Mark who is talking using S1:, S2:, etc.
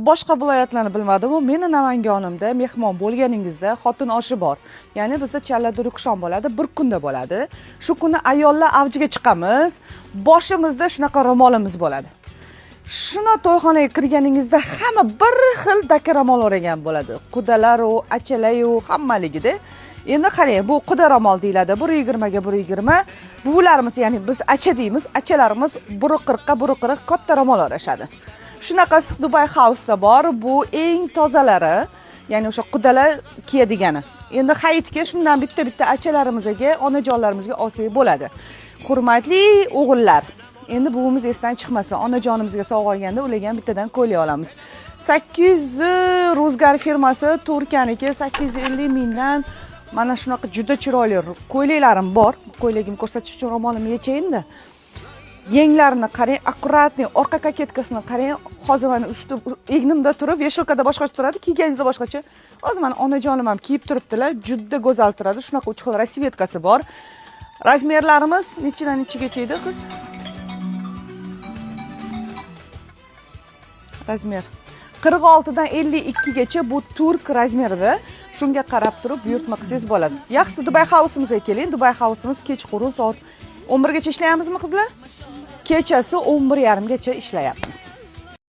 S1: Boshqa viloyatlarni bilmadim, meni Namanganimda mehmon bo'lganingizda xotin oshi bor. Ya'ni bizda challa durukshon bo'ladi, bir kunda bo'ladi. Shu kuni ayollar avjiga chiqamiz, boshimizda shunaqa ro'molimiz bo'ladi. Shuni to'yxonaga kirganingizda hamma bir xil daka ro'mol o'ragan bo'ladi. Qudalaru, achalayu hammaligida. Endi qarang, bu quda ro'mol deyiladi. 1.20 ga 1.20. Buvilarimiz, ya'ni biz acha deymiz, achalarimiz 1.40 ga 1.40 katta ro'mol o'rashadi. Shunaqasi Dubai House'da bor. Bu eng tozalari, ya'ni o'sha qudalar kiyadigani. Endi hayitga shundan bitta-bitta achalarimizga, onajonlarimizga olsak bo'ladi. Hurmatli o'g'illar, endi buvimiz esdan chiqmasin. Onajonimizga sovg'a olganda ularga ham bittadan ko'ylak olamiz. 800 Ruzgar firmasi Turkiyaniki 850 mingdan mana shunaqa juda chiroyli ko'ylaklarim bor. Ko'ylagimni ko'rsatish uchun ro'molimni yechayinda. Yenglarini qarang, аккуратный, orqa кокеткasini qarang. Hozir mana uchta egnimda turib, вешалкada boshqacha turadi, kiyganingizda boshqacha. Hozir mana onajonim ham kiyib turibdilar, juda go'zal turadi. Shunaqa uch xil расцветкasi bor. Размерlarimiz nechidan nechigacha edi, qiz? Размер 46 dan 52 gacha, bu turk размерida. Shunga qarab turib buyurtma qilsangiz bo'ladi. Yaxshisi Dubai House'imizga keling. Dubai House'imiz kechqurun soat 11 gacha ishlayapmizmi, qizlar? Kechasi 11:30 gacha ishlayapmiz.